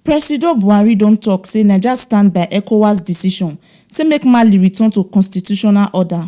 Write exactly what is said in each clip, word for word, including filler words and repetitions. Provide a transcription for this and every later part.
Presido Buhari don tok say Naija stand by ECOWAS decision say make Mali return to constitutional order.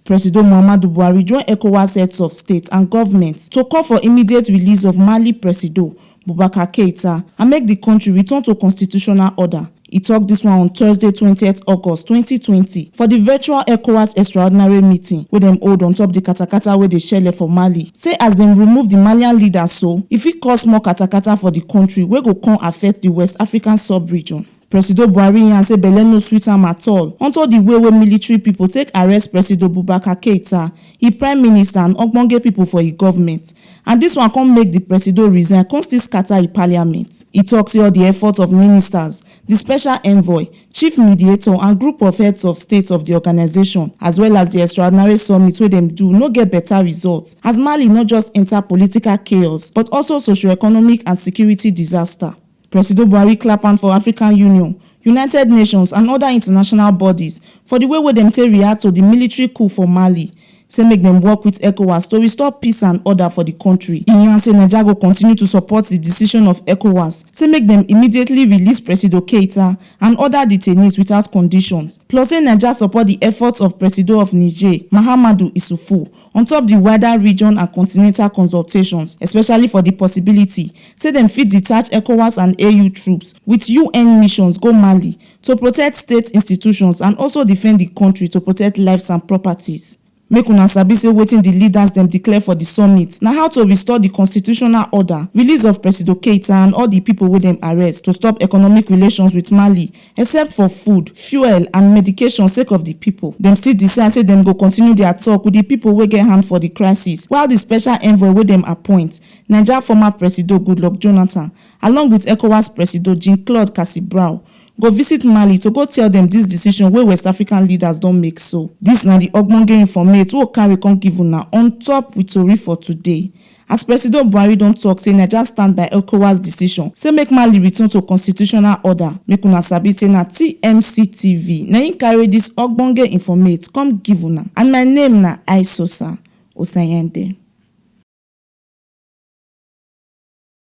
Presido Muhammadu Buhari join ECOWAS heads of state and government to call for immediate release of Mali Presido Boubacar Keita and make di kontri return to constitutional order. E tok dis one on Thursday, twentieth August twenty twenty, for di virtual ECOWAS extraordinary meeting wey dem hold on top di katakata wey dey shele for Mali, say as dem remove di Malian leader so, e fit cause more katakata for di kontri wey go come affect di West African sub-region. Presido Buhari yarn say belle no sweet am at all unto di way wey military pipo take arrest Presido Boubacar Keita, e prime minister and ogbonge pipo for e government, and dis one come make di presido resign come still scatter e parliament. E tok say all di efforts of ministers, di special envoy, chief mediator and group of heads of state of di organisation as well as di extraordinary summit wey dem do no get beta result, as Mali no just enta political chaos but also socio-economic and security disaster. Presido Buhari clap hand for African Union, United Nations and oda international bodies for di way wey dem take react to di military coup for Mali, say make dem work wit ECOWAS to restore peace and order for di kontri. E yarn say Naija go continue to support di decision of ECOWAS, say make dem immediately release Presido Keita and oda detainees without conditions, plus say Naija support di efforts of Presido of Niger, Mahamadou Issoufou, on top di wider region and continental consultations, especially for di possibility say dem fit detach ECOWAS and A U troops wit U N missions go Mali to protect state institutions and also defend di kontri to protect lives and properties. Make una sabi say wetin di leaders dem declare for di summit na how to restore di constitutional order, release of Presido Keita and all di pipo wey dem arrest, to stop economic relations wit Mali, except for food, fuel and medication sake of di pipo. Dem still decide say dem go continue dia tok wit di pipo wey get hand for di crisis, while di special envoy wey dem appoint, Naija former Presido Goodluck Jonathan, along wit ECOWAS Presido Jean-Claude Cassibrau, go visit Mali to go tell dem dis decision wey West African leaders don make so. Dis na di ogbonge informate wey we carry come give una on top wit tori for today. As Presido Buhari don tok say Naija stand by ECOWAS decision say make Mali return to constitutional order, make una sabi say na T M C T V na im carry dis ogbonge informate come give una, and my name na Aisosa Osayende.